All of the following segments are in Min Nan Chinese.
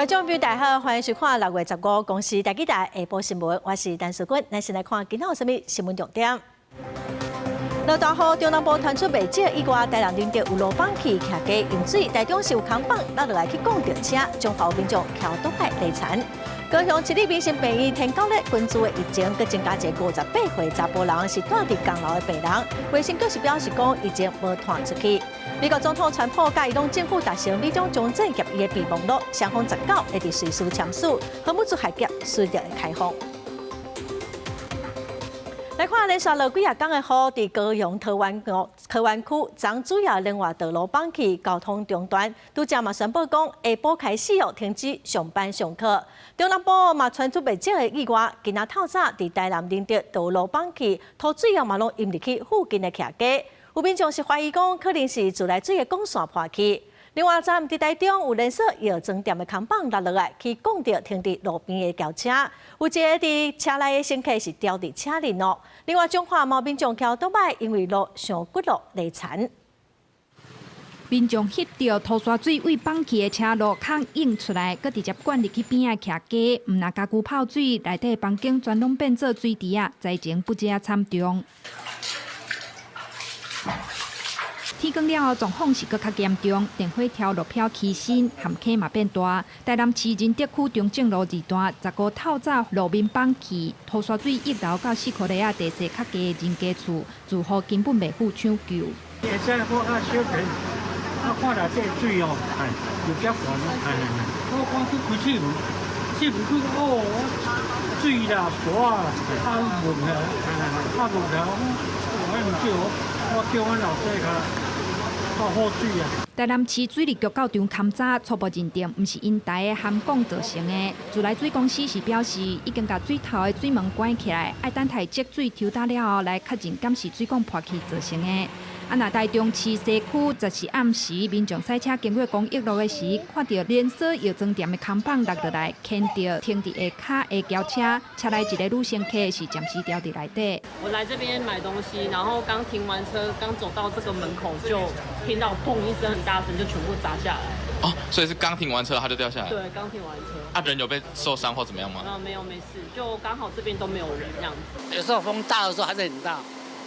觀眾朋友大家好，歡迎收看6月15公視台語台下晡新聞，我是陳淑君。咱先來看今仔有啥物新聞重點。落大雨，中南部傳出袂少意外，台南仁德有路崩去徛街淹水，台中市有扛棒落落來去摃著車，彰化有民眾騎倒來地田。高雄市立民生病院天狗咧根治的疫情，閣增加一個58歲查埔人是住佇仝樓的病人，衛生局是表示講疫情無傳出去。美國總統川普佮伊黨政府達成美中終戰協議的備忘錄，雙方19會佇瑞士簽署，荷姆茲海峽隨著會開放。來看連續落幾仔工的雨，佇高雄桃園桃園區，昨主要聯外道路崩去，交通中斷。拄才嘛宣布講，下晡開始哦停止上班上課。中南部嘛傳出袂少的意外，今仔透早佇台南仁德道路崩去，土水啊嘛攏淹入去附近的徛家。有民眾是懷疑講，可能是自來水的管線破去。另外，昨暗佇台中有連鎖藥妝店的扛棒落落來，去摃著停佇路邊的轎車，有一個佇車內的乘客是牢佇車裡咯。另外，彰化嘛有民眾騎歐多擺，因為路傷骨碌犁田。民眾翕著塗沙水對崩去的車路孔湧出來，閣直接灌入去邊仔徛家，毋但家具泡水，內底房間全攏變做水池仔，災情不止仔慘重。天光了後，狀況是閣較嚴重，電火柱落飄起身，陷坑嘛變大。台南市仁德區中正路二段15透早路面崩去，塗沙水溢流到四箍犁仔地勢較低的人家厝，住戶根本袂赴搶救。會使我較小便，啊看來這水哦，有較懸啊。我講去開鐵門，鐵門去哦，水啦、沙啦，啊門啊，啊門啊，我毋叫我，我叫阮老細較。台南市水利局到場勘查，初步認定毋是因台的涵管造成的。自來水公司是表示，已經共水頭的水門關起來，愛等待積水抽乾了後來確認敢是水管破去造成的。啊，若台中市西區14暗時，民眾駛車經過公益路的時，看著連鎖藥妝店的扛棒落落來，牽著停佇下跤的轎車，車內一个女乘客是暫時牢佇內底。我來這邊買東西，然後剛停完車，剛走到這個門口就聽到砰一聲很大聲，就全部砸下來。哦，所以是剛停完車，它就掉下來。對，剛停完車。啊，人有被受傷或怎麼樣嗎？啊，沒有，沒事，就剛好這邊都沒有人這樣子。有時候風大的時候還是很大，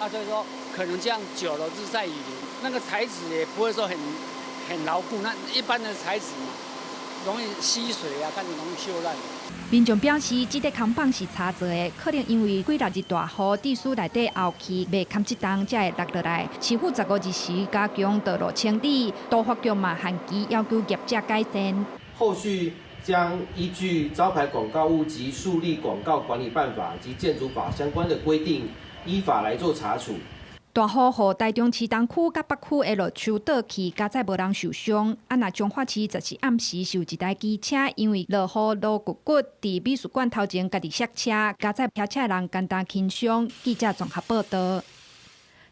啊，所以說可能這樣久了日曬雨淋，那個材質也不會說很牢固，那一般的材質嘛，容易吸水啊，看著容易鏽爛。民眾表示，這塊扛棒是柴做的，可能因為幾六日大雨，致使內底後氣袂堪這重，才會落落來。市府15日時加強道路清理，都發局嘛限期要求業者改善。後續將依據招牌廣告物及豎立廣告管理辦法及建築法相關的規定，依法來做查處。大雨予台中市東區佮北區的落樹倒去，佳哉無人受傷。啊，若彰化市14暗時是有一台機車，因為落雨路骨骨，佇美術館頭前家己摔車，佳哉騎車人簡單輕傷。記者綜合報導。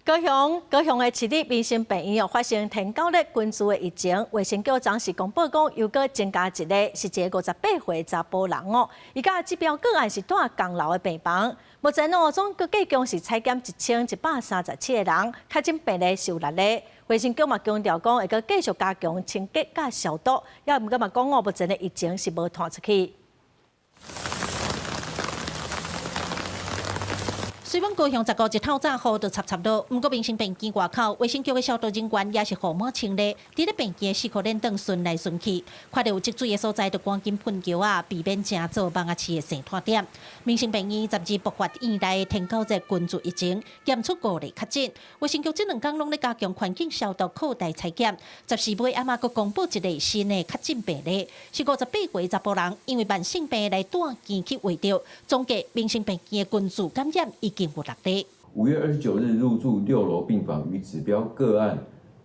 高雄高雄的市立民生病院哦，發生天狗咧群聚的疫情，衛生局昨時公布講，又閣增加一個，是一個58歲查埔人哦。伊佮這標個案是住仝樓的病房，目前哦總計共是採檢1137個人，確診病例是有六例。衛生局嘛強調講，會閣繼續加強清潔佮消毒，也毋過嘛講哦，目前的疫情是無傳出去。雖講高雄15日透早雨就插插落，毋過民生病院外口衛生局的消毒人員也是雨帽清理，佇咧病院四箍輪轉巡來巡去，看著有積水的所在，就趕緊噴膠仔，避免成做蠓仔飼的生態點。民生病院12爆發院內天狗熱群聚疫情，檢出五例確診。衛生局這兩工攏咧加強環境消毒、擴大採檢。14尾暗仔閣公布一例新的確診病例，是58歲查埔人，因為慢性病來住院去衛著，總計民生病院的群聚感染已經有六例。5月29日入住6樓病房，與指標個案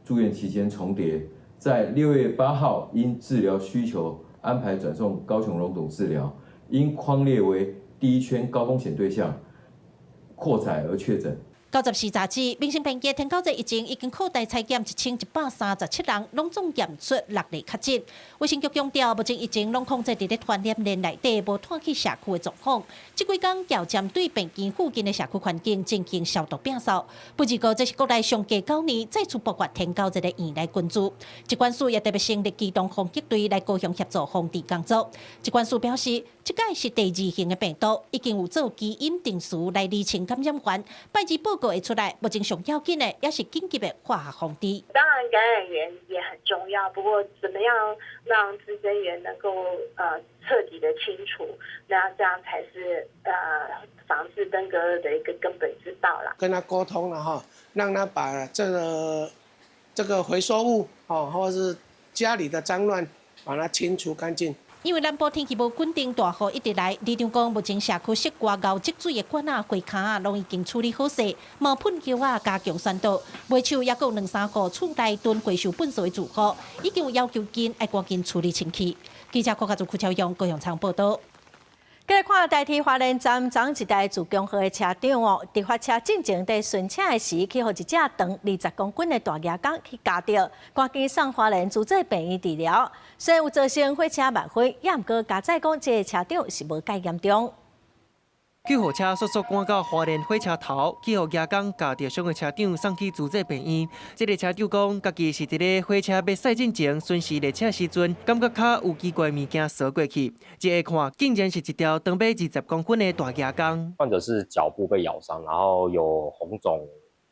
住院期間重疊，在6月8號因治療需求安排轉送高雄榮總治療，因匡列為第一圈高風險對象，擴採而確診。94早起，民生病院天狗節疫情已經擴大採檢1137人，攏總驗出六例確診。衛生局強調，目前疫情攏控制佇咧傳染鏈內底，無拖去社區的狀況。這幾工也針對病院附近的社區環境進行消毒摒掃。不過，這是國內上低9年再次爆發天狗熱的院內群聚。疾管署也特別成立機動防擊隊來高雄協助防治工作。疾管署表示，這擺是第二型的病毒，已經有做基因定序來釐清感染源。拜二報告會出來，目前上要緊的也是緊急的化學防治。當然，感染源也很重要，不過怎麼樣讓孳生源能夠徹底的清除，那這樣才是防治登革熱的一個根本之道啦。跟他溝通了哈，讓他把這個回收物哦，或者是家裡的髒亂，把它清除乾淨。因為南部天氣無穩定，大雨一直來。里長講，目前社區室外漚積水的管仔、花跤仔，攏已經處理好勢，嘛噴膠仔加強宣導。袂手猶閣有兩三戶厝內囤回收糞埽的住戶，已經有要求𪜶愛趕緊處理清氣。記者郭家祖、柯超勇高雄採訪報導。繼續看台鐵花蓮站昨一台自強號的車長哦，佇發車進前佇巡車的時，去予一隻長20公斤的大蜈蚣去咬著，趕緊送花蓮慈濟病院治療。雖然有造成火車慢飛，也毋過加載講這个車長是無蓋嚴重。救護車速速趕到花蓮火車頭，去予蜈蚣咬著傷的車長送去慈濟病院。這个車長講，家己是佇咧火車欲駛進前巡視列車時陣，感覺跤有奇怪物件掃過去，一下看，竟然是一條長欲20公斤的大蜈蚣。患者是腳部被咬傷，然後有紅腫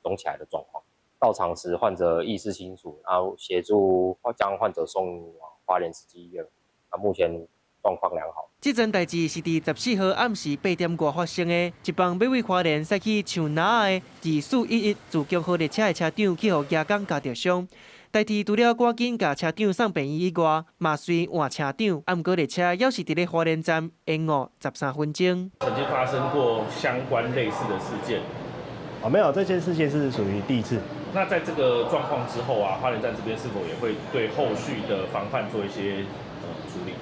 腫起來的狀況。到場時，患者意識清楚，然後協助將患者送往花蓮慈濟醫院。啊，目前狀況良好。這樁代誌是佇14號暗時8點外發生的，一班欲為花蓮駛去樹林的2411自強號列車的車長去予蜈蚣咬著傷。台鐵除了趕緊共車長送病院以外，嘛隨換車長。啊，毋過列車猶是佇咧花蓮站延誤13分鐘。曾經發生過相關類似的事件？哦，沒有，這件事件是屬於第一次。那在這個狀況之後啊，花蓮站這邊是否也會對後續的防範做一些處理？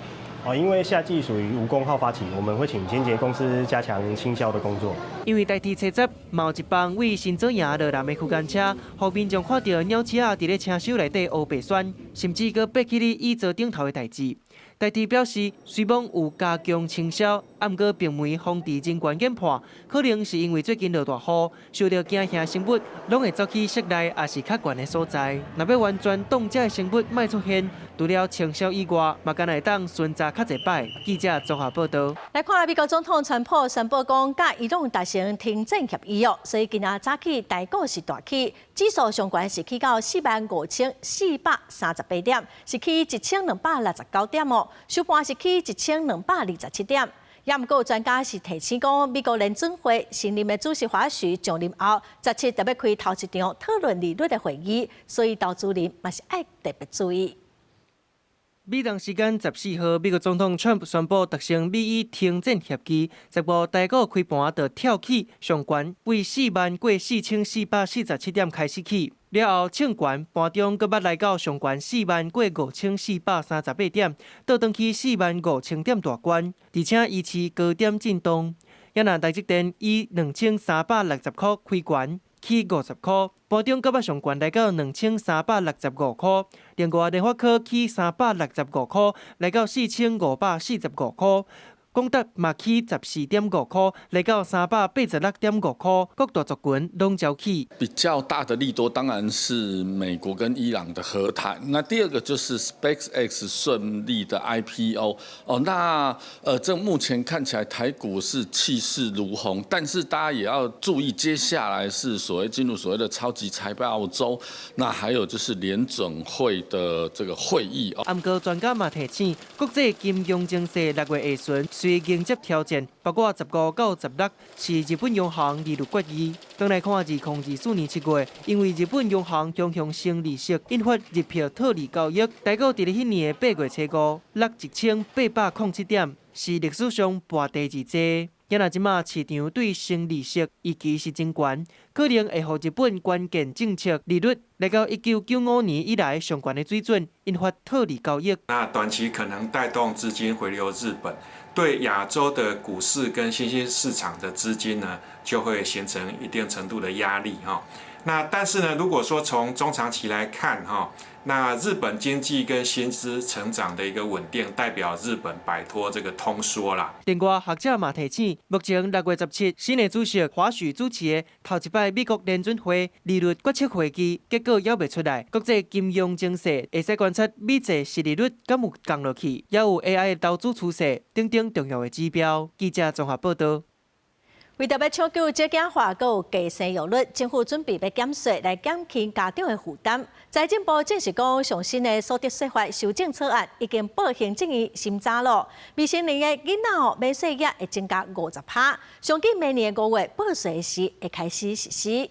哦，因為夏季屬於蜈蚣好發期，我們會請清潔公司加強清消的工作。因為台鐵車站嘛有一班為新左營落南的區間車，予民眾看著鳥鼠仔佇咧車廂內底烏白訕，甚至閣爬起咧椅座頂頭的代誌。台鐵表示，雖罔有加強清消，啊，毋過並未防治人員研判，可能是因為最近落大雨，受著驚嚇生物攏會走去室內，抑是較懸的所在。若欲完全擋這个生物莫出現，除了清消以外，嘛敢若會當巡查較濟擺。記者綜合報導。來看美國總統川普宣布講，佮伊朗達成停戰協議哦，所以今仔早起台股是大起，指數上懸是起到45,438點，是起1269點哦，收盤是起1227點。也毋過有專家是提醒講，美國聯準會新任的主席華許上任後，17特欲開頭一場討論利率的會議，所以投資人嘛是愛特別注意。美東時間14號，美國總統川普宣布達成美伊停戰協議，15台股開盤就跳起上懸，為4萬過4447點開始起，了後衝懸盤中閣捌來到上懸4萬過5438點，倒轉去4萬5000點大關，而且維持高點震盪。也若台積電以2360箍開懸，起50箍，盤中閣捌上懸來到2365箍。另外，聯發科起365箍，來到4545箍。廣達嘛起14.5箍，來到386.5箍。各大族群攏齊起。比較大的利多當然是美國跟伊朗的和談。那第二個就是 SpaceX 順利的 IPO。哦，那這目前看起來台股是氣勢如虹，但是大家也要注意，接下來是所謂進入所謂的超級財報週，那還有就是聯準會的這個會議。啊，毋過專家嘛提醒，國際金融情勢6月下旬隨迎接挑戰，包括15到16是日本央行利率決議。轉來看2024年7月，因為日本央行強強升利息，引發日票套利交易，台股佇咧彼年的8月初五落1807點，是歷史上跋第二濟。也若這馬市場對升利息預期是真懸，可能會予日本關鍵政策利率來到1995年以來上懸的水準，引發套利交易。那短期可能帶動資金回流日本，對亞洲的股市跟新興市場的資金呢，就會形成一定程度的壓力哈。那但是呢，如果說從中長期來看哈，那日本經濟跟薪資成長的一個穩定，代表日本擺脫這個通縮啦。另外，學者嘛提醒，目前6月17，新的主席華許主持的頭一擺美國聯準會利率決策會議結果猶未出來，國際金融情勢會使觀察美債殖利率敢有降落去，也有 AI 的投資趨勢等等重要的指標。記者綜合報道。為著欲搶救少子化，閣有低生育率，政府準備欲減稅來減輕家長的負擔。財政部證實講，上新的所得稅法修正草案已經報行政院審查咯。未成年的囡仔哦，免稅額會增加50%，上緊明年5月報稅時會開始實施。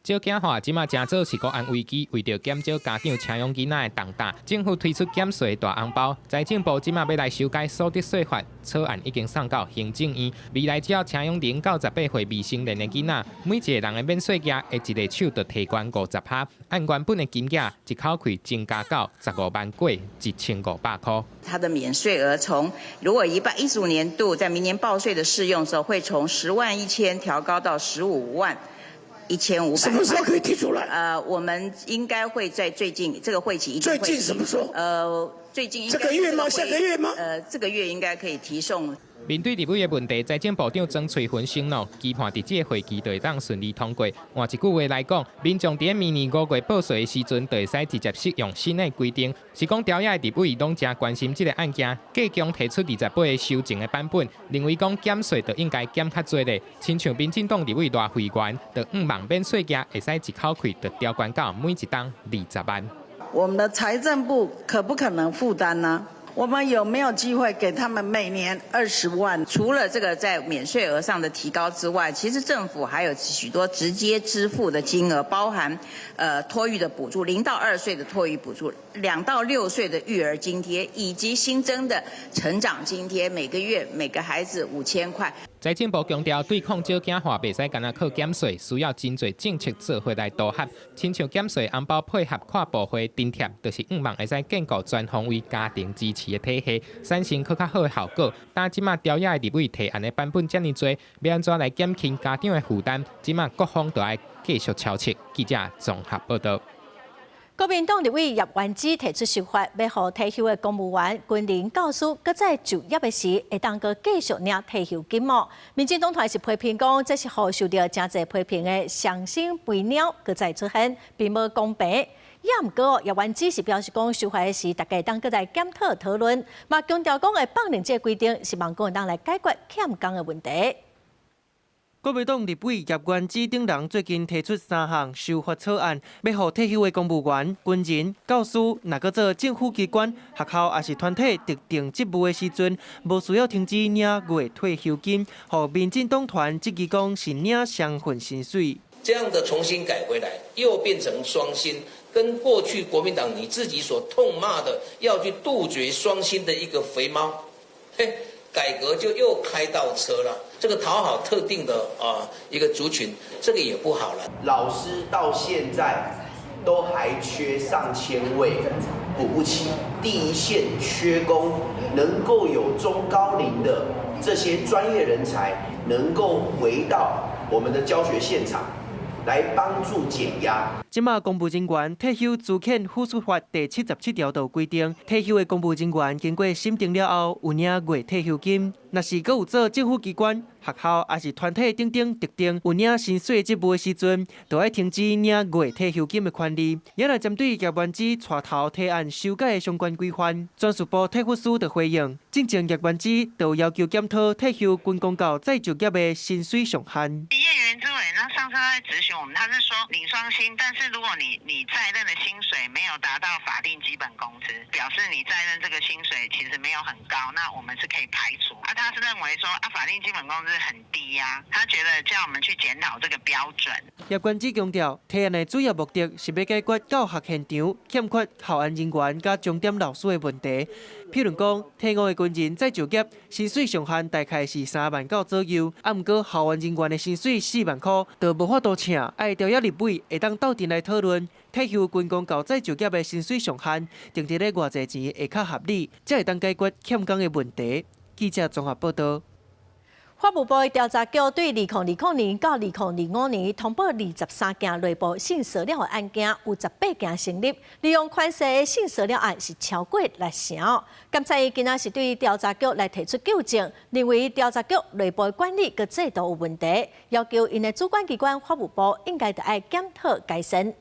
少子化這馬成做是國安危機，為著減少家長請養囡仔的重擔，政府推出減稅大紅包。財政部這馬欲來修改所得稅法草案，已經送到行政院。未來只要請養0到18歲未成年的囡仔，每一個人的免稅額會一个手就提懸50%，按原本的金額，一口氣增加到15萬過1500箍。它的免稅額從如果115年度在明年報稅的適用時候，會從10萬1千調高到15萬1500。什麼時候可以提出來？我們應該會在最近這個會期。最近什麼時候？最近這個月嗎？下個月嗎？這個月應該可以提送。面對立委的問題，財政部長莊翠芬承諾，期盼佇這個會期就會當順利通過。換一句話來講，民眾佇明年5月報稅的時陣，就會使直接適用新的規定。是講朝野的立委攏誠關心這个案件，隔強提出28個修正的版本，認為講減稅就應該減較濟咧。親像民進黨立委賴慧媛，就向望免稅額會使一口氣就調懸到每一冬20萬。我們的財政部可不可能負擔呢？我們有沒有機會給他們每年20萬？除了這個在免稅額上的提高之外，其實政府還有許多直接支付的金額，包含托育的補助，0到2歲的托育補助，2到6歲的育兒津貼，以及新增的成長津貼，每個月每個孩子5000塊。財政部強調，對抗少子化袂使干焦靠減稅，需要真濟政策做伙來組合。親像減稅紅包配合跨部會津貼，就是向望會使建構全方位家庭支持的體系，產生閣較好的效果。但這馬朝野的立委提案的版本遮爾濟，欲按怎來減輕家長的負擔？這馬各方都愛繼續敲切。記者綜合報道。國民黨立委葉元之提出修法，欲予退休的公務員、軍人、教師，閣再就業的時，會當閣繼續領退休金哦。民進黨團是批評講，這是予受著誠濟批評的雙薪肥貓閣再出現，並無公平。也毋過，葉元之是表示講，修法的時，大家會當閣來檢討討論，嘛強調講會放任這个規定，希望講會當來解決欠工的問題。國民黨立委葉元之等人最近提出三項修法草案，欲予退休的公務員、軍人、教師，若閣做政府機關、學校抑是團體特定職務的時陣，無需要停止領月退休金，予民進黨團質疑講是領雙份薪水。這樣的重新改回來，又變成雙薪，跟過去國民黨你自己所痛罵的要去杜絕雙薪的一個肥貓，嘿。改革就又開倒車了，這個討好特定的啊一個族群，這個也不好了。老師到現在都還缺上千位，補不齊。第一線缺工，能夠有中高齡的這些專業人才，能夠回到我們的教學現場，來幫助減壓。這馬公務人員退休資遣撫恤法第77條就規定，退休的公務人員經過審定了後，有領月退休金。若是閣有做政府機關、學校抑是團體等等特定有領薪水職務的時陣，就愛停止領月退休金的權利。也來針對葉元之帶頭提案修改的相關規範，專屬部退撫司就回應，進前葉元之就要求檢討退休軍公教再就業的薪水上限。葉元之委那上上次他在質詢我們，他是說領雙薪，但是如果你在任的薪水沒有達到法定基本工資，表示你在任這個薪水其實沒有很高，那我們是可以排除。啊，他是認為說啊，法定基本工資很低呀，他覺得叫我們去檢討這個標準。葉關之強調，提案的主要目的是欲解決教學現場欠缺校安人員佮鐘點老師的問題。譬如講，退伍的軍人再就業，薪水上限大概是3萬九左右，啊，毋過校安人員的薪水4萬箍，就無法度請。愛調約立委會當鬥陣來討論退休軍公教再就業的薪水上限，定佇咧偌濟錢會較合理，才會當解決欠工的問題。記者綜合報道。法務部的調查局對2020年到2025年通報23件內部性騷擾的案件，有18件成立，利用權勢的性騷擾案是超過六成。監察院今仔是對調查局來提出糾正，認為調查局內部管理佮制度有問題，要求𪜶的主管機關法務部應該著愛檢討改善。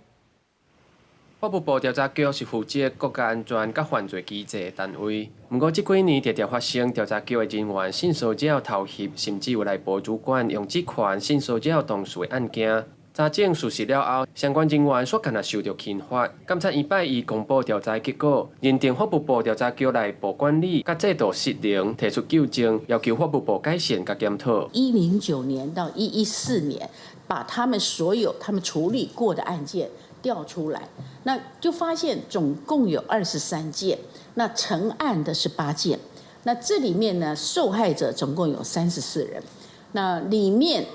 法務部調查局是負責國家安全佮犯罪機制的單位，毋過這幾年常常發生調查局的人員性騷擾偷翕，甚至有內部主管用職權性騷擾同事的案件。查證屬實了後，相關人員煞敢若受著懲罰。監察院拜一公布調查結果，認定法務部調查局內部管理佮制度失靈，提出糾正，要求法務部改善佮檢討。109年到114年，把他們所有他們處理過的案件調出來，那就發現總共有23件，那成案的是8件，那這裡面呢，受害者總共有34人，那裡面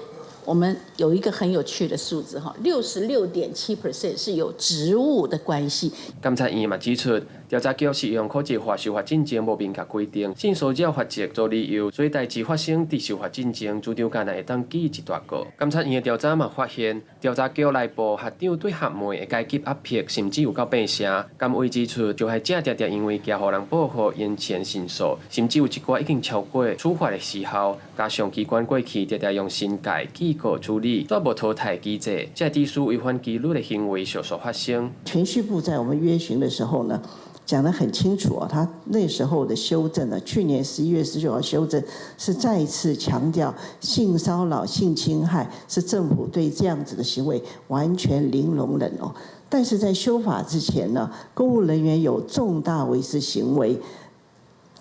我們有一個很有趣的數字哈，66.7% 是有職務的關係。監察院嘛指出，調查局適用考績法修法進前無明確規定性騷擾罰則做理由，所以代誌發生佇修法進前，主張敢若會當記一大過。監察院的調查嘛發現，調查局內部學長對學妹的階級壓迫，甚至有夠變聲。監委指出，受害者常常因為驚予人報復，延前申訴，甚至有一寡已經超過處罰的時效，加上機關過去常常用申誡、記過處理，煞無淘汰機制，這致使違反紀律的行為常常發生。銓敘部在我們約詢的時候呢，講得很清楚啊，他那時候的修正呢，去年11月19號修正是再次強調性騷擾、性侵害是政府對這樣子的行為完全零容忍哦。但是在修法之前呢，公務人員有重大違失行為，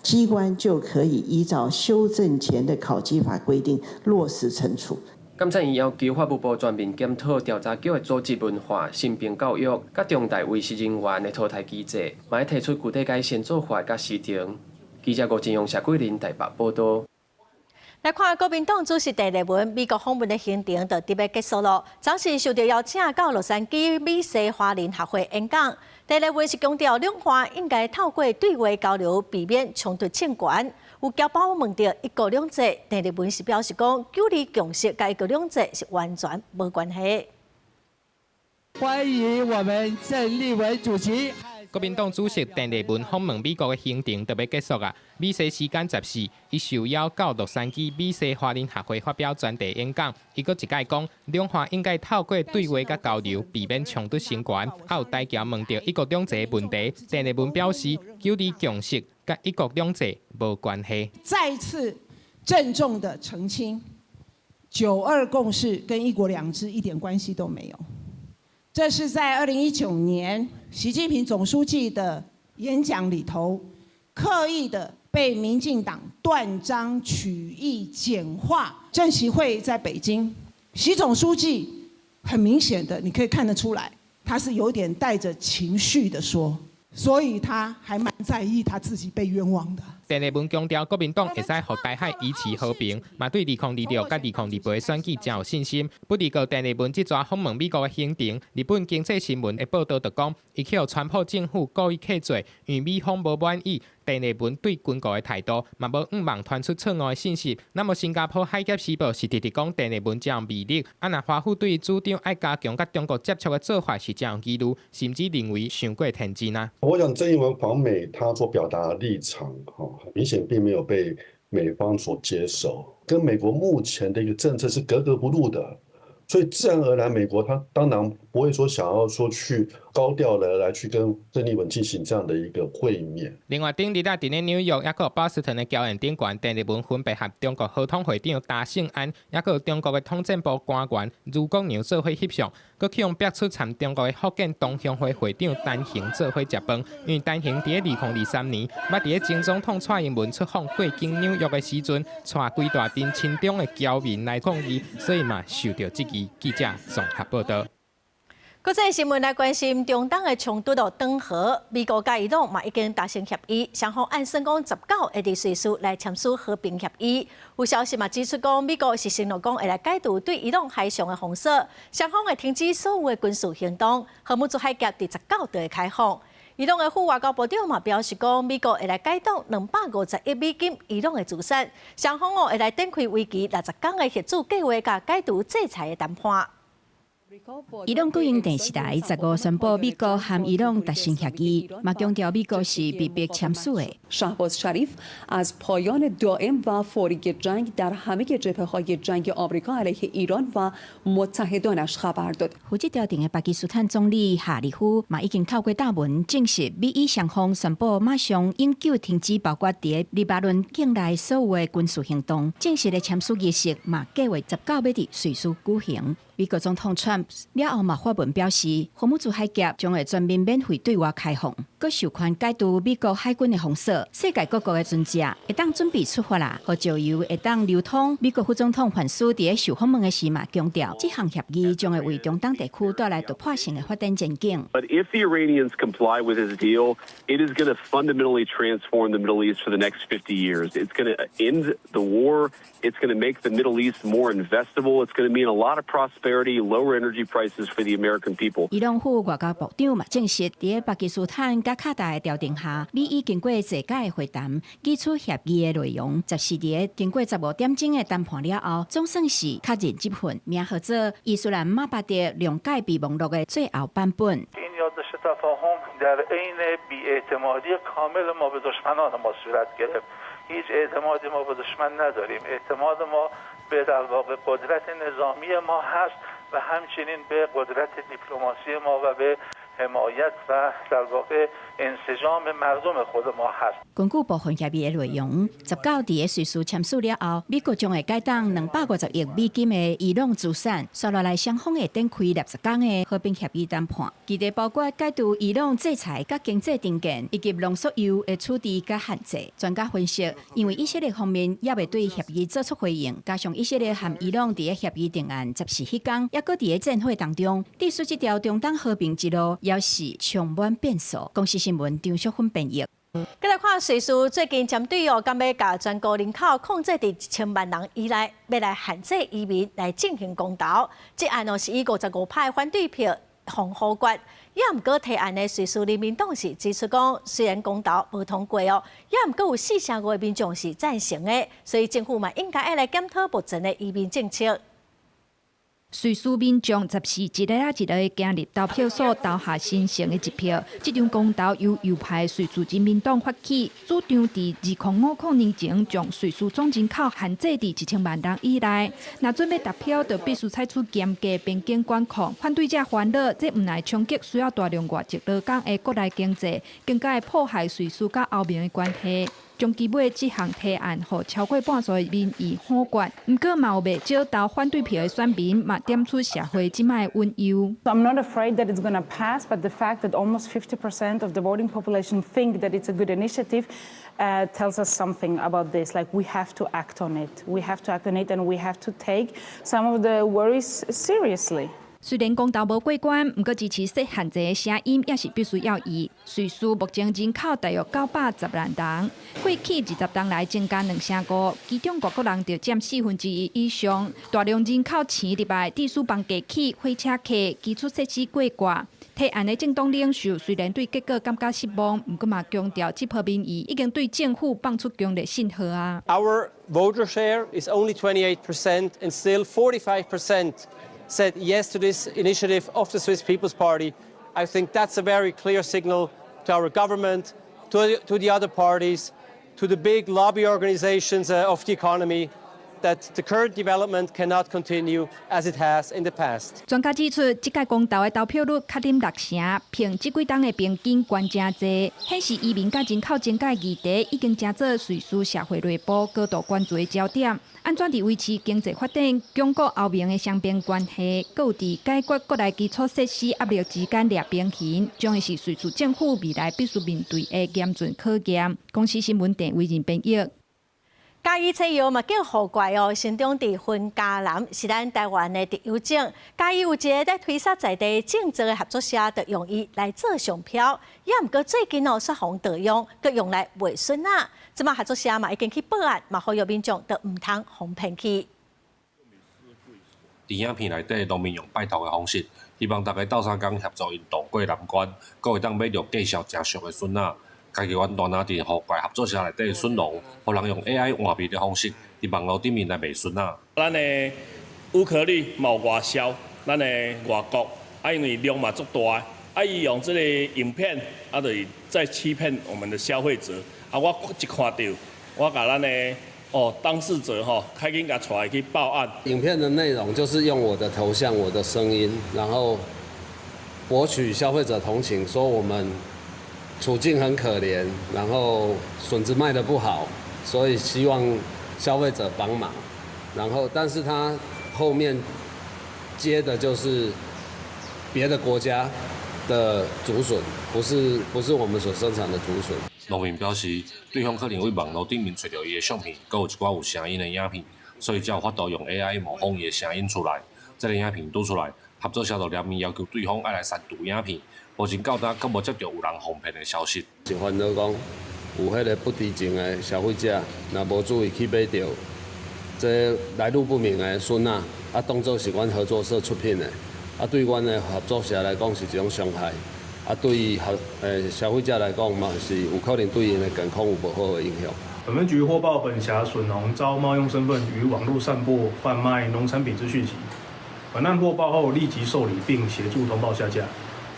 機關就可以依照修正前的考績法規定落實懲處。監察院要求法務部全面檢討調查局的組織文化、性平教育、佮重大違失人員的淘汰機制，嘛欲提出具體改善做法佮時程。記者吳金勇、謝桂林台北報導。來看國民黨主席鄭麗文美國訪問的行程就佇欲結束囉。昨是受著邀請到洛杉磯美西華人學會演講。鄭麗文是強調兩岸應該透過對話交流，避免衝突升懸。有僑胞問著一國兩制，鄭麗文是表示講，九二共識佮一國兩制是完全無關係。歡迎我們鄭麗文主席。國民黨主席鄭麗文訪問美國的行程就欲結束啊！美西時間14，伊受邀到洛杉磯美西華人學會發表專題演講。伊閣一擺講，兩岸應該透過對話佮交流，避免衝突升懸。還有台僑問著一國兩制的問題，鄭麗文表示，九二共識佮一國兩制無關係。再次鄭重的澄清，九二共識跟一國兩制一點關係都沒有。這是在2019年習近平總書記的演講裡頭，刻意的被民進黨斷章取義簡化。政習會在北京，習總書記很明顯的，你可以看得出來，他是有點帶着情緒的說，所以他還蠻在意他自己被冤枉的。鄭麗文強調，國民黨會使予台海維持和平，嘛對2026佮2028選舉誠有信心。不過，鄭麗文這逝訪問美國的行程，日本經濟新聞的報導就講，伊去予川普政府故意客罪，因為美方無滿意鄭麗文對軍購的態度，嘛無向網傳出錯誤的信息。那麼新加坡海峽時報是直直講鄭麗文誠有魅力，啊若華府對伊主張愛加強佮中國接觸的做法是誠有疑慮，甚至認為傷過天真啊。我想鄭麗文訪美，他所表達的立場，哈，很明顯並沒有被美方所接受，跟美國目前的一個政策是格格不入的。所以自然而然，美國他當然不會說想要說去高調的來去跟鄭麗文進行這樣的一個會面。另外，頂日啊，佇咧紐約抑閣波士頓的僑宴頂懸，鄭麗文分別佮中國和統會長達勝安，抑閣中國的統戰部官員余國良做伙翕相，閣去予逼出參中國的福建同鄉會會長陳恆做伙食飯。因為陳恆佇咧2023年，捌佇咧前總統蔡英文出訪過境紐約的時陣，帶規大陣親中的僑民來抗議，所以嘛受著質疑。記者綜合報導。國際新聞來關心中東的衝突哦，斷和，美國佮伊朗嘛已經達成協議，雙方按算講19會佇瑞士來簽署和平協議。有消息嘛指出講，美國是承諾講會來解除對伊朗海上的封鎖，雙方會停止所有的軍事行動，荷姆茲海峽佇19就會開放。伊朗的副外交部長嘛表示講，美國會來解凍250億美金伊朗的資產，雙方哦會來展開為期60工的核子計畫佮解除制裁的談判。伊朗國營電視台15宣布，美國和伊朗達成協議，嘛強調美國是被迫簽署的。 شهباز شریف از پایان دائم و فوری جنگ در همه جبهه های جنگ آمریکا علیه ایران و متحدانش خبر داد。負責調停的巴基斯坦總理夏立夫嘛已經透過貼文證實，美伊雙方宣布馬上永久停止包括佇黎巴嫩境內所有的軍事行動。正式的簽署儀式嘛計劃19欲佇瑞士舉行。美國總統川普了後嘛發文表示，荷姆茲海峽將會全面免費對外開放，閣授權解除美國海軍的封鎖，世界各國的船隻會當準備出發啦，予石油會當流通。美國副總統范斯佇咧受訪問的時嘛強調，這項協議將會為中東地區帶來突破性的發展前景。 But if the Iranians comply with this deal, it is going to fundamentally transform the Middle East for the next 50 years. It's going to end the war. It's going to make the Middle East more investable. It's going to mean a lot of prosperity, lower energy prices for the American people. 伊朗副外交部長嘛證實，佇咧巴基斯坦佮卡達的調停下，美伊經過濟擺的會談，擬出協議的內容。14佇咧經過15點鐘的談判了後，總算是確認這份名號做伊斯蘭馬巴德諒解備忘錄的最後版本。 این یادداشت تفاهم در عین بی‌اعتمادی کامل ما به دشمنان ما صورت گرفت. هیچ اعتمادی ما به دشمن نداریم. اعتماد ما به در واقع قدرت نظامی ما هست و همچنین به قدرت دیپلماسی ما و به حمایت و در واقع انسجام مردم خود ما هست. 根據部分協議的內容，19佇咧瑞士簽署了後，美國將會解凍250億美金的伊朗資產，紲落來雙方會展開60工的和平協議談判，其中包括解除伊朗制裁佮經濟停電，以及濃縮鈾的處置佮限制。專家分析，因為以色列方面猶未對協議做出回應，加上以色列和伊朗佇咧協議定案14彼工，猶閣佇咧戰火當中，致使這條中東和平之路猶是充滿變數。公視新聞張淑芬編譯。繼來看瑞士最近針對哦，敢欲共全國人口控制佇1000萬人以內，欲來限制移民來進行公投。這案哦是以55趴反對票予否決。也毋過提案的瑞士人民黨是指出講，雖然公投無通過哦，也毋過有4成5的民眾是贊成的，所以政府嘛應該愛來檢討目前的移民政策。瑞士民眾14一个仔一个行入投票所投下神聖的一票。這場公投由右派瑞士人民黨發起，主張佇2050年前將瑞士總人口限制佇1000萬人以內。若準備達標，就必須採取嚴格邊境管控。反對者煩惱，這毋但會衝擊需要大量外籍勞工的國內經濟，更加會破壞瑞士佮歐盟的關係。終其尾，這項提案予超過半數的民意否決。毋過嘛有袂少投反對票的選民嘛點出社會這擺的隱憂。 I'm not afraid that it's going to pass, but the fact that almost 50% of the voting population think that it's a good initiative tells us something about this. Like, we have to act on it. We have to act on it, and we have to take some of the worries seriously. 雖然公投無過關，毋過支持設限制的聲音也是必須要議。瑞士目前人口大約910萬人，過去20冬來增加2成5，其中外國人就佔1/4以上。大量人口遷入來，致使房價起、火車客、基礎設施過掛。提案的政黨領袖雖然對結果感覺失望，毋過嘛強調這波民意已經對政府放出強烈信號啊。 Our voter share is only 28% and still 45% said yes to this initiative of the Swiss People's Party. I think that's a very clear signal to our government, to the other parties, to the big lobby organizations of the economy. that the current development cannot continue as it has in the past. 專家指出，這屆公投的投票率確認六成，憑這幾冬的平均懸誠濟，顯示移民佮人口增加議題已經成做瑞士社會內部高度關注的焦點。按怎佇維持經濟發展、鞏固歐盟的雙邊關係，閣有佇解決國內基礎設施壓力之間掠平衡，將會是瑞士政府未來必須面對的嚴峻考驗。公視新聞鄭惟仁編譯。嘉義車藥嘛叫予怪哦，生長佇雲嘉南，是咱台灣的特有種。嘉義有一个在推捒在地種植的合作社，就用伊來做商標。也毋過最近哦，煞予盜用，閣用來賣筍仔。這馬合作社嘛已經去報案，嘛呼籲民眾都毋通予騙去。佇影片內底，農民用拜託的方式，希望大家鬥相共協助𪜶渡過難關，閣會當買著價數誠俗的筍仔。嘉義縣大林鎮予怪合作社內底的筍農，予人用 AI 換面的方式，佇網路頂面來賣筍仔。咱的烏殼綠嘛有外銷，咱的外國，啊，因為量嘛足大，啊，伊用這个影片，啊，就是在欺騙我們的消費者。啊，我一看著，我共咱的哦當事者吼，趕緊共帶去報案。影片的內容就是用我的頭像、我的聲音，然後博取消費者同情，說我們處境很可憐，然後筍子賣得不好，所以希望消費者幫忙。然後，但是他後面接的就是別的國家的竹筍，不是我們所生產的竹筍。農民表示，對方可能佇網路頂面揣著伊的相片，閣有一寡有聲音的影片，所以才有法度用 AI 模仿伊的聲音出來。這个影片拄出來，合作社就聯名要求對方愛來刪除影片。目前到今閣無接著有人予騙的消息。是煩惱講，有彼个不知情的消費者，若無注意去買著這來路不明的筍仔，啊，當做是阮合作社出品的，啊，對阮的合作社來講是一種傷害，啊，對合消費者來講嘛是有可能對𪜶的健康有無好的影響。本分局獲報本轄筍農遭冒用身份於網路散播販賣農產品之訊息，本案獲報後立即受理並協助通報下架。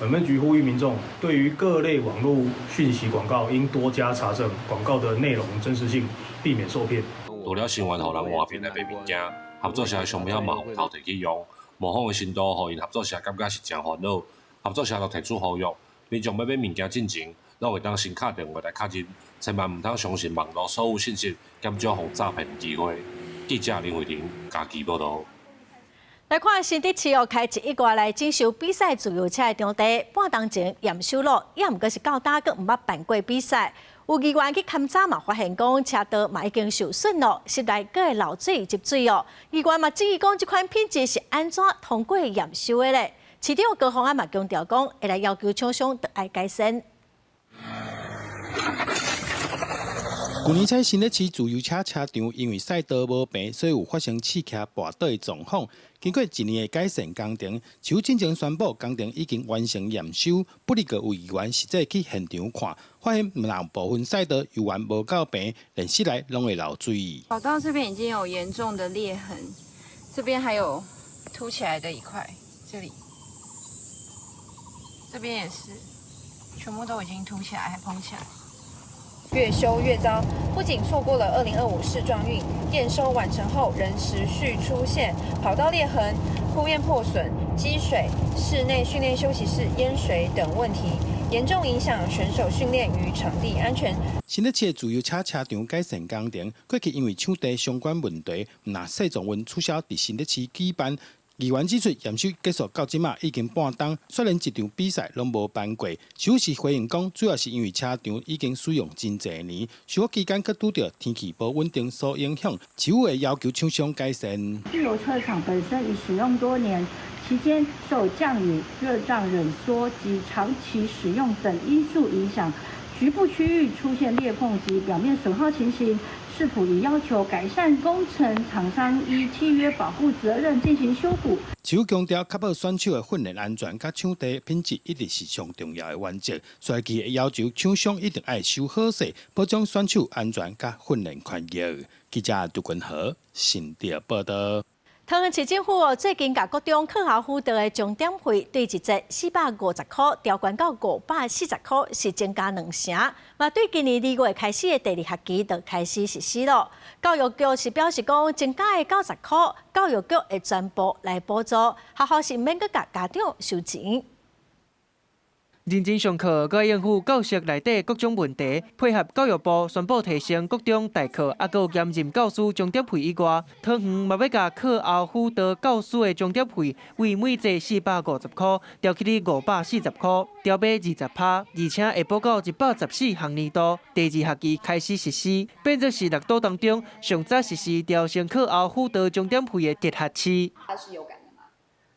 本分局呼籲民眾，對於各類網路訊息廣告，應多加查證廣告的內容真實性，避免受騙。除了成員予人換面來賣物件，合作社的商標嘛予偷提去用，模仿的程度，予𪜶合作社感覺是誠煩惱。合作社就提出呼籲，民眾欲買物件進前，攏會當先敲電話來確認，千萬毋通相信網路所有信息，減少予詐騙機會。記者林慧玲嘉義報導。來看新竹市哦，開一月來整修比賽自由車的場地，半冬前驗收了，也毋過是到今閣毋捌辦過比賽。有議員去勘查嘛，發現講車道嘛已經受損咯，室內閣會漏水積水哦。議員嘛質疑講，這款品質是按怎通過驗收的咧？市長高虹安嘛強調講，會來要求廠商著愛改善。舊年在新北市自由車車場，因為賽道無平，所以有發生試騎跋倒的狀況。經過一年的改善工程，市府進前宣布工程已經完成驗收。不過有議員實際去現場看，發現毋但部分賽道猶原無夠平，連室內攏會漏水。跑道這邊已經有嚴重的裂痕，這邊還有凸起來的一塊，這裡，這邊也是，全部都已經凸起來，還膨起來。越修越糟，不僅錯過了2025世壯運，驗收完成後仍持續出現跑道裂痕、鋪面破損、積水、室內訓練休息室淹水等問題，嚴重影響選手訓練與場地安全。新北市自由車車場改善工程，過去因為場地相關問題，毋但世壯運取消佇新北市舉辦。議員指出，驗收結束到這馬已經半冬，雖然一場比賽攏無辦過，市府是回應講，主要是因為車場已經使用真濟年，修復期間閣拄著天氣無穩定所影響，市府會要求廠商改善。自由車場本身已使用多年，期間受降雨、熱脹冷縮及長期使用等因素影響，局部區域出現裂縫及表面損耗情形。市府已要求改善工程廠商依契約保護責任進行修補。市府強調，確保選手的訓練安全佮場地品質一直是上重要的原則，所以伊會要求廠商一定愛修好勢，保障選手安全佮訓練權益。記者杜君和新竹報導。桃園市政府哦，最近共國中課後輔導的鐘點費對一節450塊調懸到540塊，是增加兩成。嘛，對今年2月開始的第二學期就開始實施咯。教育局是表示講，增加的90塊，教育局會全部來補助，學校是毋免閣共家長收錢。認真上課，閣應付教學內底各種問題，配合教育部宣布提升國中代課，抑閣有兼任教師鐘點費以外，桃園嘛欲共課後輔導教師的鐘點費，為每節450塊，調起咧540塊，調碼20%，而且會補到114學年度第二學期開始實施，變做是六都當中上早實施調升課後輔導鐘點費的直轄市。他是有感的嗎？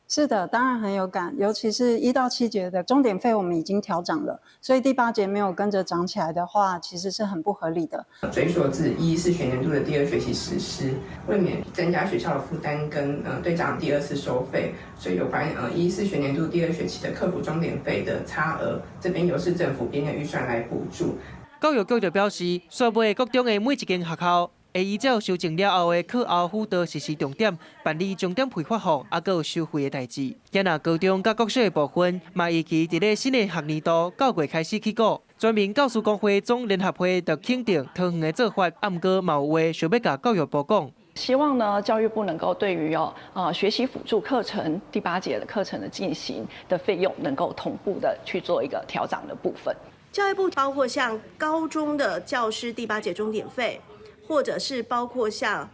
是的，當然很有感，尤其是1到7節的鐘點費，我們已經調漲了，所以第八節沒有跟着漲起來的話，其實是很不合理的。追溯至114學年度的第二學期實施，為免增加學校的負擔跟對家長第二次收費，所以有關114學年度第二學期的課輔鐘點費的差額，這邊由市政府編列預算來補助。教育局就表示，煞尾國中的每一間學校，會依照修正了後的課後輔導實施重點辦理鐘點費發放，抑閣有收費的代誌。今若高中佮國小的部分，嘛預期佇咧新的學年度9月開始起鼓。全民教師工會總聯合會就肯定桃園的做法，啊，毋過嘛有話想欲共教育部講。希望呢，教育部能夠對於哦啊學習輔助課程第八節的課程的進行的費用，能夠同步的去做一個調漲的部分。教育部包括像高中的教師第八節鐘點費，或者是包括像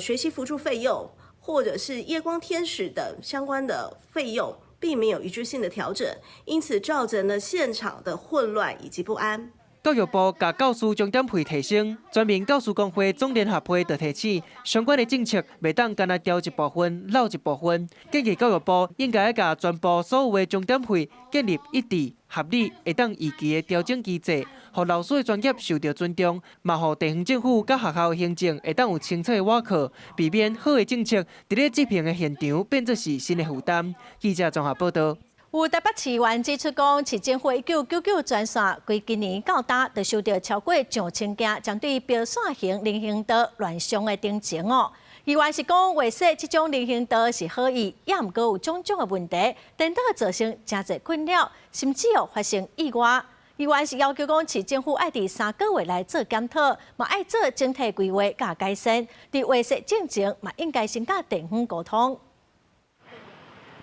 學習輔助費用，或者是夜光天使等相關的費用，並沒有一致性的調整，因此造成了現場的混亂以及不安。教育部共教師鐘點費提升，全民教師工會總聯合會就提醒，相關的政策袂當干焦調一部分，漏一部分。建議教育部應該共全部所有的鐘點費建立一致、合理、會當預期的調整機制，予老師的專業受著尊重，嘛予地方政府佮學校行政會當有清楚的倚靠，避免好的政策佇咧執行的現場變做是新的負擔。記者綜合報道。有台北市議員指出講，市政府1999專線，規今年到今就收著超過上千件針對標線型人行道亂象的陳情哦。議員是講，畫設這種人行道是好意，也毋過有種種的問題，顛倒造成誠濟困擾，甚至有發生意外。議員是要求講，市政府愛佇3個月內做檢討，嘛愛做整體規劃佮改善。佇畫設進前，嘛應該先佮地方溝通。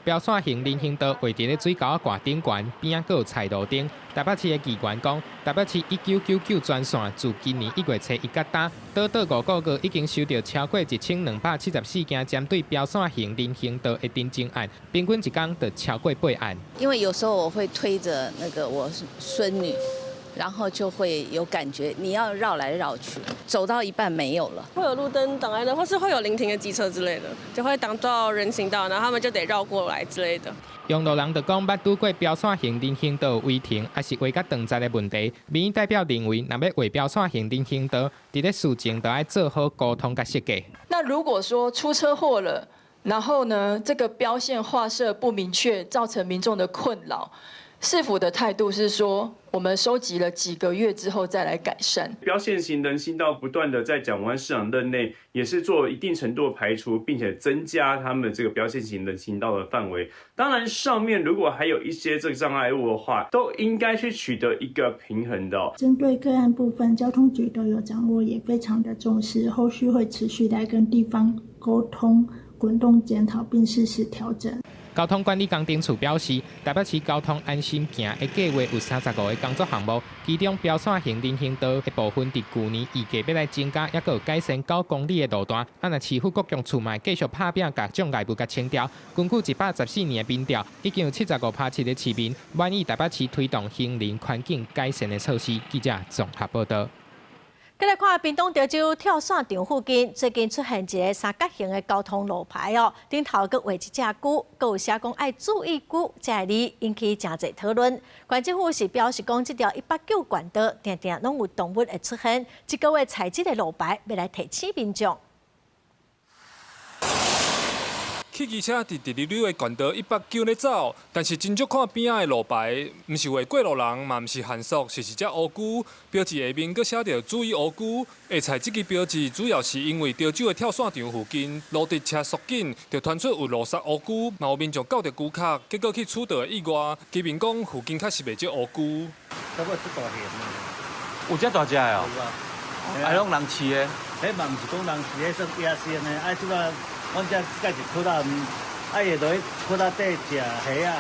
標線型人行道畫佇咧水溝仔蓋頂懸，邊仔閣有菜路燈。台北市的議員講，台北市1999專線自今年1月初一到今，短短5個月已經收著超過1274件針對標線型人行道的陳情案，平均一工就超過八案。因為有時候我會推著那個我孫女，然後就會有感覺，你要繞來繞去，走到一半沒有了。會有路燈擋在那，或是會有臨停的機車之類的，就會擋到人行道，然後他們就得繞過來之類的。用路人就講，捌拄過標線型人行道違停，抑是畫甲斷絕的問題。民意代表認為，若欲畫標線型人行道，佇咧事前就愛做好溝通佮設計。那如果說出車禍了，然後呢，這個標線畫設不明確，造成民眾的困擾。市府的態度是說，我們收集了幾個月之後再來改善。標線型人行道不斷的在蔣萬安市長任內，也是做一定程度的排除，並且增加他們這個標線型人行道的範圍。當然，上面如果還有一些這個障礙物的話，都應該去取得一個平衡的。針對個案部分，交通局都有掌握，也非常的重視，後續會持續來跟地方溝通、滾動檢討，並適時調整。交通管理工程處表示，台北市交通安心行的計劃有35個工作項目，其中標線型人行道的部分，佇舊年預計欲來增加，抑閣有改善9公里的路段。啊，若市府國強處嘛繼續拍拚，共障礙物共清掉。根據114年的民調，已經有75%的市民滿意台北市推動行人環境改善的措施。記者綜合報道。再來看屏東潮州跳傘場附近，最近出現一个三角形的交通路牌哦，頂頭閣畫一隻龜，閣有寫講愛注意龜，這个字引起誠濟討論。縣政府是表示講，這條189縣道定定攏有動物會出現，這个月裁這个路牌，欲來提醒民眾。汽機車直直溜溜的縣道190咧走，但是真少看邊仔的路牌，毋是畫過路人，嘛毋是限速，是一隻烏龜。標誌下面閣寫著注意烏龜。會採這支標誌，主要是因為潮州的跳傘場附近路直車速緊，就傳出有路殺烏龜，嘛有民眾到著龜殼，結果去取道的意外。居民講附近確實袂少烏龜。有遮大隻的哦？啊，攏人飼的？彼嘛毋是講人飼，彼算野生的。啊，這擺阮遮蓋是窟仔，啊，伊會落去窟仔底食蝦仔。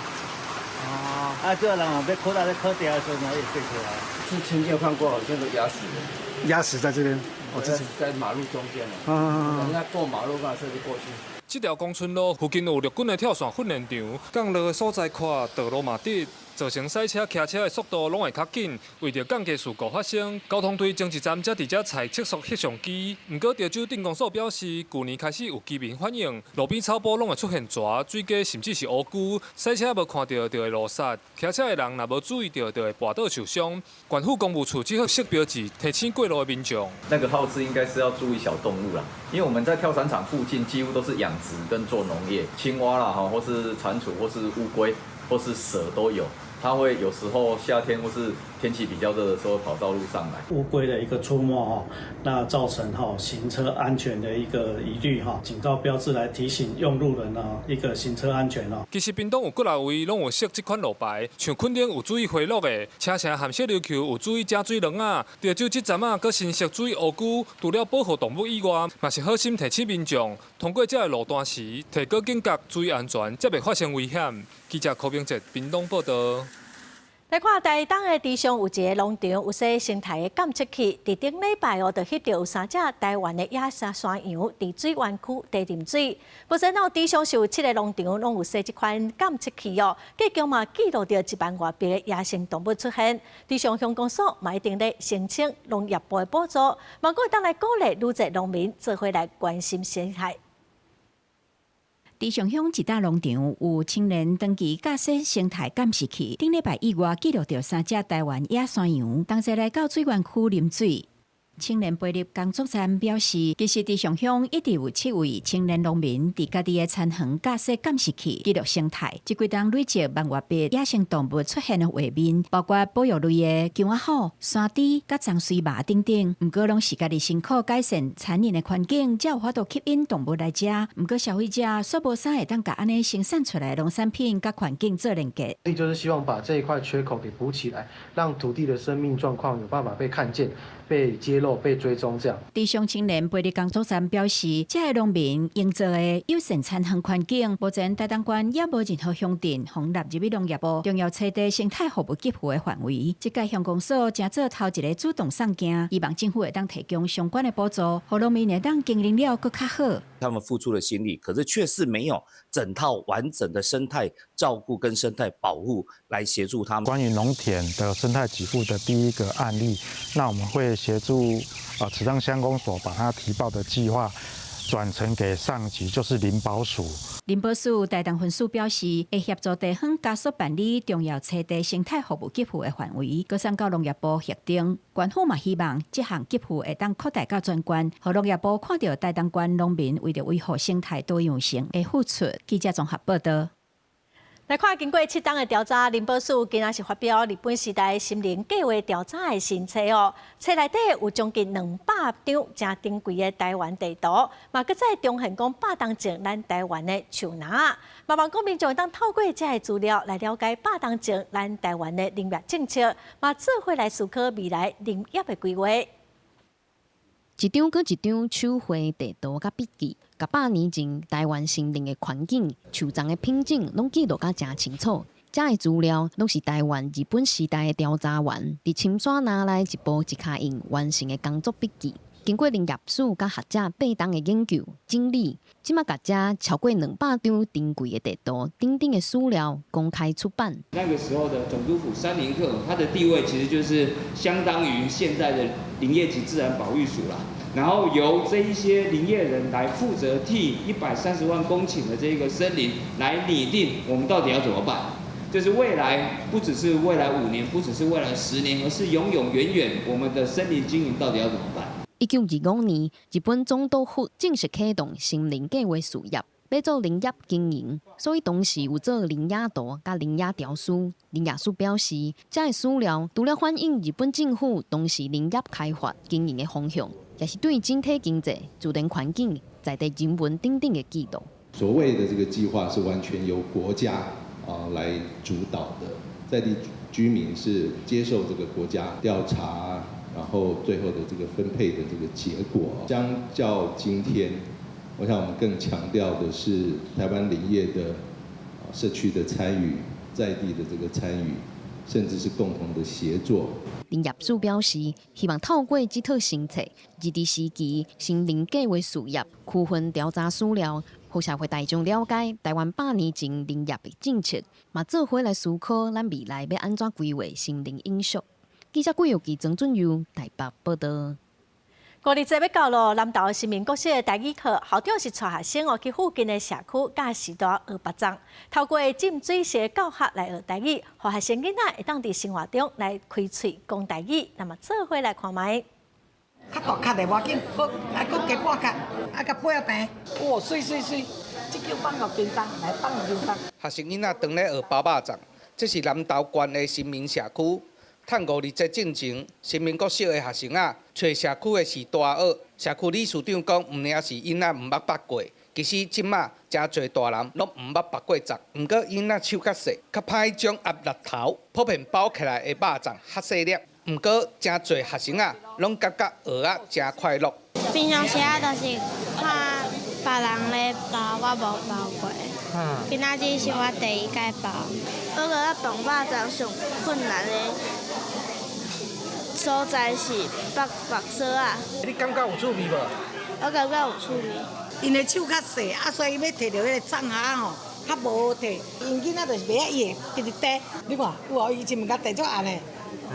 哦。啊，這人若欲窟仔咧烤掉的時陣，伊會飛出來。之前有看過，好像都壓死了。壓死在這邊？哦，這是在馬路中間了。人家過馬路，把車就過去。這條江村路附近有陸軍的跳傘訓練場，降落的所在闊，道路嘛直，造成賽車、騎車的速度攏會較緊。為著降低事故發生，交通隊前一站才佇遮採測速翕相機。毋過潮州鎮公所表示，舊年開始有居民反映，路邊草埔攏會出現蛇、水雞，甚至是烏龜。賽車無看著就會路殺，騎車的人若無注意著，就會跋倒受傷。縣府公務處只好設標誌提醒過路的民眾。那個號誌應該是要注意小動物啦，因為我們在跳傘場附近幾乎都是養殖跟做農業，青蛙啦，或是蟾蜍，或是烏龜，或是蛇都有。它會有時候夏天或是天氣比較熱的時候跑到路上來。烏龜的一個出沒哈，那造成哈行車安全的一個疑慮哈，警告標誌來提醒用路人呢一個行車安全哦。其實屏東有幾若位攏有設這款路牌，像墾丁有注意回落的，車城和小琉球有注意食水卵仔，潮州這站啊，閣新設注意烏龜，除了保護動物以外，嘛是好心提醒民眾，通過這个路段時，提高警覺，注意安全，才袂發生危險。記者柯明哲屏東報道。來看台東的池上有一个農場，有設生態的監測器，佇頂禮拜哦，就翕著有三隻台灣的野生山羊佇水源區佇啉水。目前哦，池上是有七个農場攏有設這款監測器哦，計共嘛記錄著一萬外匹的野生動物出現。池上鄉公所嘛一定咧申請農業部的補助，嘛閣會當來鼓勵愈濟農民做伙來關心生態。池上鄉一大農場有青年長期架設生態監視器，頂禮拜意外記錄著三隻台灣野山羊，同齊來到水源區啉水。青年培育工作站表示，其實池上鄉一直有七位青年農民佇家己的田園架設監視器，記錄生態。這幾冬累積萬外匹野生動物出現的畫面，包括保育類的姜仔虎、山豬、佮長穗馬等等。毋過攏是家己辛苦改善田園的環境，才有法度吸引動物來食。毋過消費者煞無啥會當共按呢生產出來的農產品佮環境做連結。就是希望把這一塊缺口給補起來，讓土地的生命狀況有辦法被看見、被揭露、被追蹤，這樣。池上青年培育工作站表示，這个農民營造的友善田園環境，目前台東縣猶無任何鄉鎮予納入去農業部重要冊地生態服務給付的範圍。這屆鄉公所成做頭一个主動送件，希望政府會當提供相關的補助，予農民會當經營了閣較好。他們付出了心力，可是卻是沒有整套完整的生態照顧跟生態保護來協助他們。關於農田的生態給付的第一個案例，那我們會協助池上鄉公所把它提報的計劃轉呈給上級，就是林保署。林保署台東分署表示，會協助地方加速辦理重要冊地生態服務給付的範圍，閣送到農業部核定。縣府嘛希望這項給付會當擴大到全縣，予農業部看著台東縣農民為著維護生態多樣性的付出。記者綜合報道。來看，經過七冬的調查，林保署今仔是發表日本時代森林計畫調查的新冊哦。冊內底有將近200張誠珍貴的台灣地圖，嘛閣再重現講百冬前咱台灣的樹林。嘛望講民眾會當透過這个資料來了解百冬前咱台灣的林業政策，嘛做伙來思考未來林業的規劃。一張閣一張手繪地圖佮筆記，共百年前台灣森林的環境、樹叢的品種，攏記錄甲誠清楚。這个資料攏是台灣日本時代的調查員佇深山林內一步一跤印完成的工作筆記。經過林業署佮學者八冬的研究整理，這馬共這超過200張珍貴的地圖等等的史料公開出版。那個時候的總督府山林課，它的地位其實就是相當於現在的林業及自然保育署啦。然後由這一些林業人來負責替130萬公頃的這個森林來擬定我們到底要怎麼辦。就是未來不只是未來5年，不只是未來10年，而是永永遠遠，我們的森林經營到底要怎麼辦？1925年，日本總督府正式啟動森林計畫事業。欲做林業經營，所以當時有做林野圖佮林野調書。林業署表示，這个資料除了反映日本政府當時林業開發經營的方向，也是對整體經濟、自然環境、在地人文等等的記錄。所謂的這個計劃是完全由國家來主導的，在地居民是接受這個國家調查，然後最後的這個分配的這個結果。相較今天，我想我們更強調的是台灣林業的社區的參與，在地的這個參與，甚至是共同的協作。林業署表示，希望透過這套新冊，日治時期森林計劃事業區分調查資料，予社會大眾了解台灣100年前林業的政策，嘛做伙來思考咱未來欲按怎規劃森林永續。記者郭玉琪、曾俊佑台北報導。五二節欲到囉，南投新民國小的台語課，校長是帶學生哦去附近的社區佮序大學腹粽，透過浸水式教學來學台語，予學生囡仔會當佇生活中來開喙講台語。那麼做伙來看覓。較大殼的無要緊，閣來閣加半殼，啊，共掰仔平。哇，媠媠媠，這叫放予輕鬆，來放予輕鬆。學生囡仔當咧學包肉粽，這是南投縣的新民社區。趁五二節進前，新民國小的學生仔，揣社區的序大學。社區理事長講，毋爾是囡仔毋捌縛過，其實這馬誠濟大人攏毋捌縛過粽。毋過囡仔手較細，較歹將壓力頭普遍包起來的肉粽較細粒。毋過誠濟學生仔攏感覺學啊誠快樂。平常時啊，都是看別人咧包，我無包過。今仔日是我第一擺包。我覺得綁肉粽上困難的所在是縛縛索仔。你感覺有趣味無？我感覺有趣味。𪜶的手較細，啊，所以欲提著彼個粽盒吼，較無好提。𪜶囡仔就是袂曉，伊會直直提。你看，有哦，伊真物共提足按的，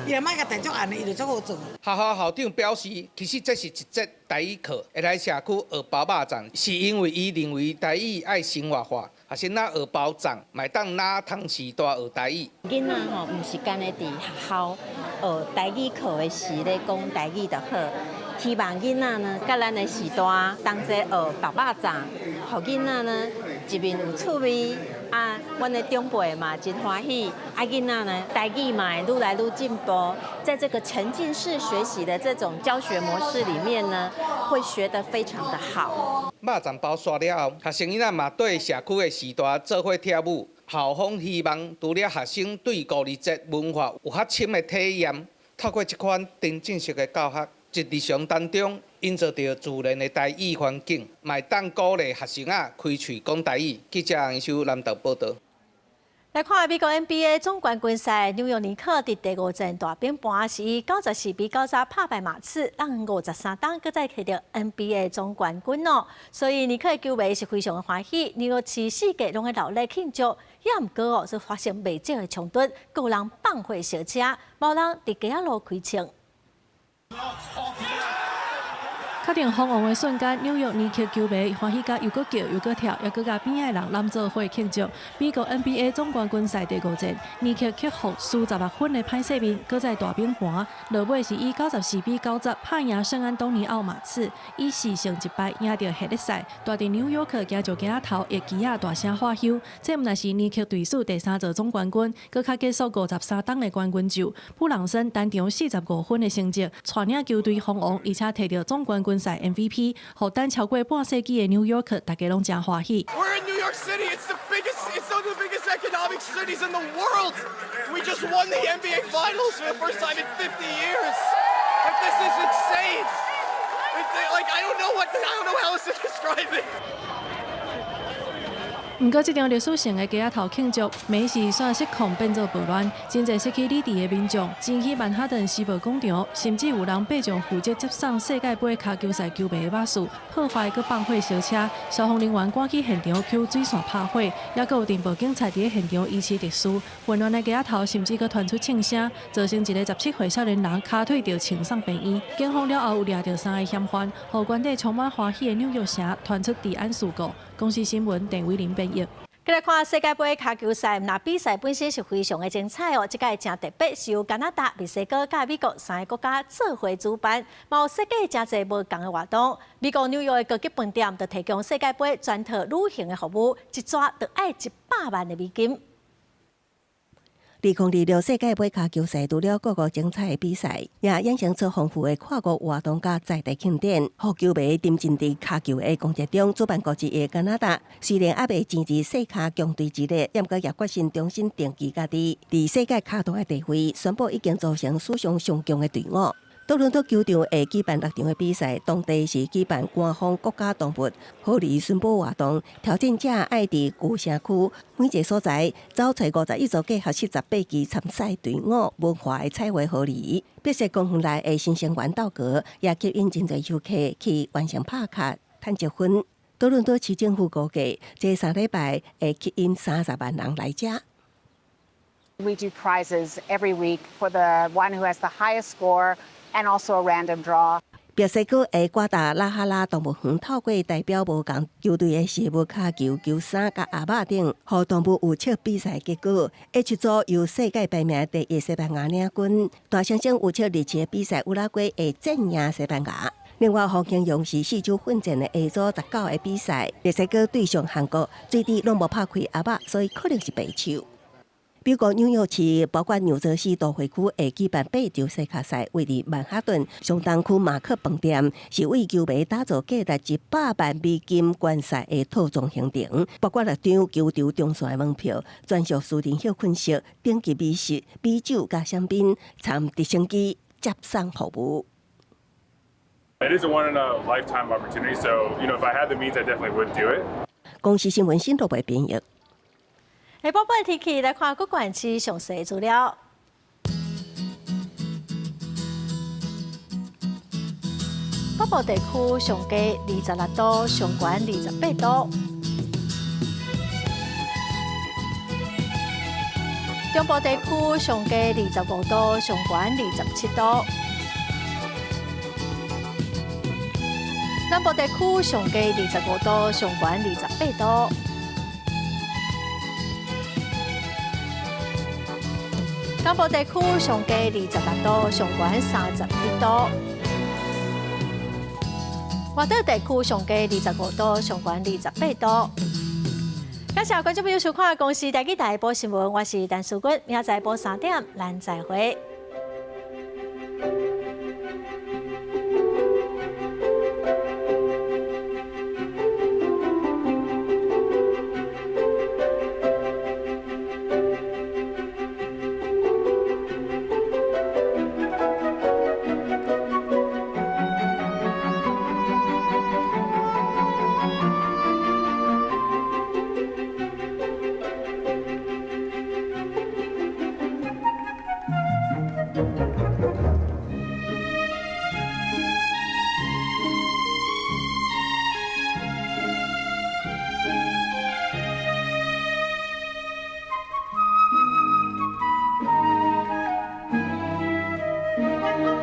伊若莫共提足按的，伊就足好做。學校校長表示，其實這是一節台語課，會來社區學包肉粽，是因為伊認為台語愛生活化，學生仔學包粽，嘛會當拿湯匙大學台語。囡仔吼，毋是干焦佇學校學台語課的時咧講台語就好。希望囡仔呢，佮咱的序大同齊學包肉粽，予囡仔呢一面有趣味，啊，阮的長輩嘛真歡喜，啊，囡仔呢台語嘛會愈來愈進步，在這個沉浸式學習的這種教學模式裡面呢，會學得非常的好。肉粽包煞了後，學生囡仔嘛綴社區的序大做伙跳舞。校方希望除了學生對五二節文化有較深的體驗，透過這款沉浸式的教學，佇日常當中營造著自然的台語環境，嘛會當鼓勵學生仔開喙講台語。記者楊修南投報導。來看美國 NBA 總冠軍賽，紐約尼克佇第五戰大平盤是以94比90拍敗馬刺，讓53冬閣再摕著 NBA 總冠軍哦。所以尼克的球迷是非常的歡喜，紐約市四界攏咧鬧熱慶祝。也毋過哦，是發生袂少的衝突，閣有人放火燒車，無人佇街仔路開槍。確定封王的瞬間，紐約尼克球迷歡喜甲又閣叫又閣跳，猶閣共邊仔的人攬做伙慶祝。美國 NBA 總冠軍賽第五戰，尼克克服輸16分的歹勢面，閣再大平盤，落尾是以94比90拍贏聖安東尼奧馬刺，以4勝1敗贏著系列賽。蹛佇紐約克行上街仔頭，會旗仔大聲喝唏。這毋但是尼克隊史第三座總冠軍，閣較結束53冬的冠軍咒。布朗森單場45分的成績，帶領球隊封王，而且摕著總冠軍賽 MVP，予等超過半世紀的紐約客，大家攏誠歡喜。 We're in New York City. It's the biggest. It's one of the biggest economic cities in the world. We just won the NBA Finals for the first time in 50 years. Like, this is insane. Like, I don't know how else to describe it. 毋過，這場歷史性的街仔頭慶祝，每是煞失控變做暴亂，真濟失去理智的民眾，前去曼哈頓時報廣場，甚至有人爬上負責接送世界盃跤球賽球迷的巴士，破壞閣放火燒車。消防人員趕去現場抾水線拍火，猶閣有鎮暴警察佇咧現場維持秩序。混亂的街仔頭甚至閣傳出槍聲，造成一个17歲少年人跤腿著槍送病院。警方了後有掠著三个嫌犯，予原底充滿歡喜的紐約城傳出治安事故。公視新聞鄧偉玲編譯。來看世界盃跤球賽，那比賽本身是非常的精彩哦。這屆誠特別，是由加拿大、墨西哥佮美國三个國家做伙主辦，嘛有設計誠濟無仝的活動。美國紐約的高級飯店就提供世界盃全套旅行的服務，一逝就愛100萬的美金。2026世界盃跤球賽除了各國精彩的比賽，也衍生出豐富的跨國活動佮在地慶典，予球迷沉浸佇跤球的狂熱中。主辦國之一的加拿大雖然猶未爭佇世跤強隊之列，毋過也決心重新定義家己佇世界跤壇的地位，宣布已經組成史上上強的隊伍。多倫多球場會舉辦六場的比賽，當地是舉辦官方國家動物好狸尋寶活動，挑戰者愛佇舊城區每一个所在找揣51組計78支參賽隊伍文化的彩繪好狸。碧石公園內的新生源鬥閣也吸引真濟遊客去完成拍卡趁積分。多倫多市政府估計，這3禮拜會吸引30萬人來遮。 We do prizes every week for the one who has the highest score and also a random draw. 墨西哥的瓜達拉哈拉動物園透過代表無仝球隊的飾物跤球、球衫佮鴨仔等，予動物預測比賽結果。H 組由世界排名第一西班牙領軍，大猩猩預測這次的比賽烏拉圭會戰贏西班牙。另外，黃興勇是四周奮戰的 A 組19个比賽，墨西哥對上韓國，水滴攏無拍開鴨仔，所以可能是白手。美國紐約市，包括紐澤西都會區會舉辦八場世跤賽，位佇曼哈頓上東區馬克飯店，是為球迷打造價值100萬美金觀賽的套裝行程，包括六張球場中線的門票、專屬私人歇睏室、頂級美食、美酒佮香檳、參直升機接送服務。 It is a one in a lifetime opportunity, so if I had the means, I definitely would do it. 公視新聞新羅編譯。下晡半天氣來看各縣市詳細資料。北部地區上低26度，上懸28度。中部地區上低25度，上懸27度。南部地區上低25度，上懸28度。東部地區上低26度，上懸31度。外島地區上低25度，上懸28度。感謝觀眾朋友收看《公視台語台報新聞》，我是陳淑君，明仔載晡3點，咱再會。